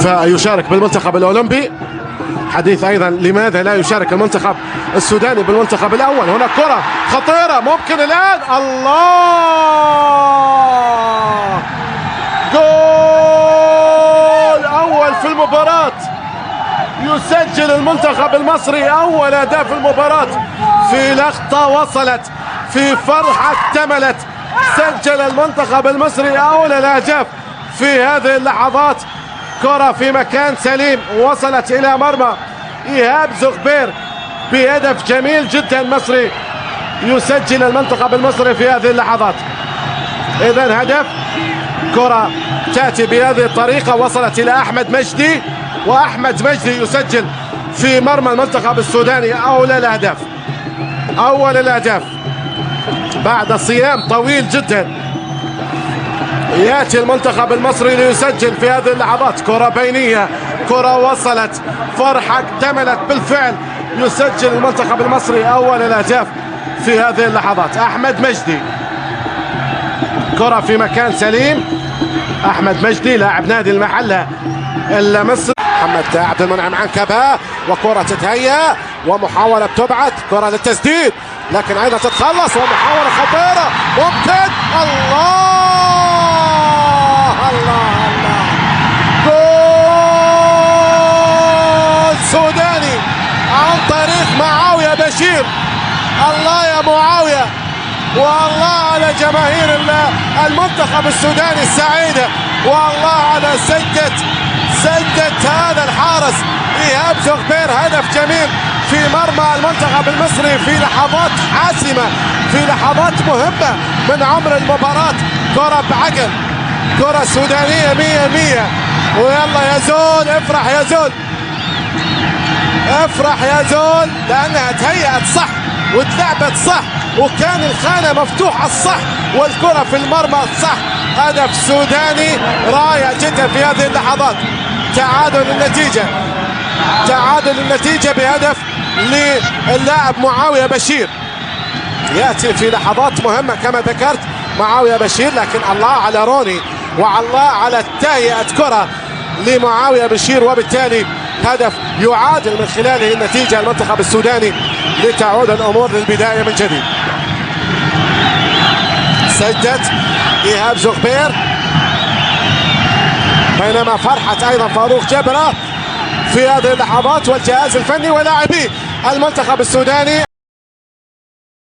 فيشارك بالمنتخب الأولمبي. حديث أيضا لماذا لا يشارك المنتخب السوداني بالمنتخب الأول. هنا كرة خطيرة ممكن الآن، الله، جول أول في المباراة. يسجل المنتخب المصري أول أهداف المباراة في لقطة وصلت، في فرحة اكتملت. سجل المنتخب المصري أول الأهداف في هذه اللحظات. كرة في مكان سليم وصلت إلى مرمى إيهاب زغبير بهدف جميل جدا مصري. يسجل المنتخب المصري في هذه اللحظات. إذا هدف، كرة تأتي بهذه الطريقة، وصلت إلى أحمد مجدي، وأحمد مجدي يسجل في مرمى المنتخب السوداني أول الأهداف، أول الأهداف بعد صيام طويل جدا. ياتي المنتخب المصري ليسجل في هذه اللحظات. كرة بينية، كرة وصلت، فرحة اكتملت بالفعل. يسجل المنتخب المصري أول الأهداف في هذه اللحظات. أحمد مجدي، كرة في مكان سليم. أحمد مجدي لاعب نادي المحلة المصري. محمد عبد المنعم عنكبة، وكرة تتهيأ ومحاولة تبعث كرة للتسديد، لكن أيضا تتخلص، ومحاولة خطيرة ممكن. الله الله الله، جول سوداني عن طريق معاوية بشير. الله يا معاوية، والله على جماهير المنتخب السوداني السعيدة، والله على سدة هذا الحارس إيهاب زغبير. هدف جميل في مرمى المنتخب المصري في لحظات حاسمة، في لحظات مهمة من عمر المباراة. كرة بعقل، كرة سودانية 100%. ويلا يا زول، افرح يا زول، افرح يا زول، لأنها تهيأت صح واتلعبت صح، وكان الخانة مفتوحة الصح، والكرة في المرمى الصح. هدف سوداني رائع جدا في هذه اللحظات. تعادل النتيجة، تعادل النتيجة بهدف للاعب معاوية بشير، يأتي في لحظات مهمة كما ذكرت معاوية بشير. لكن الله على روني، والله على تهيئة كرة لمعاوية بشير، وبالتالي هدف يعادل من خلاله النتيجة المنتخب السوداني لتعود الأمور للبداية من جديد. سدد إيهاب زغبير، بينما فرحة أيضا فاروق جبرة في هذه اللحظات والجهاز الفني ولاعبي المنتخب السوداني.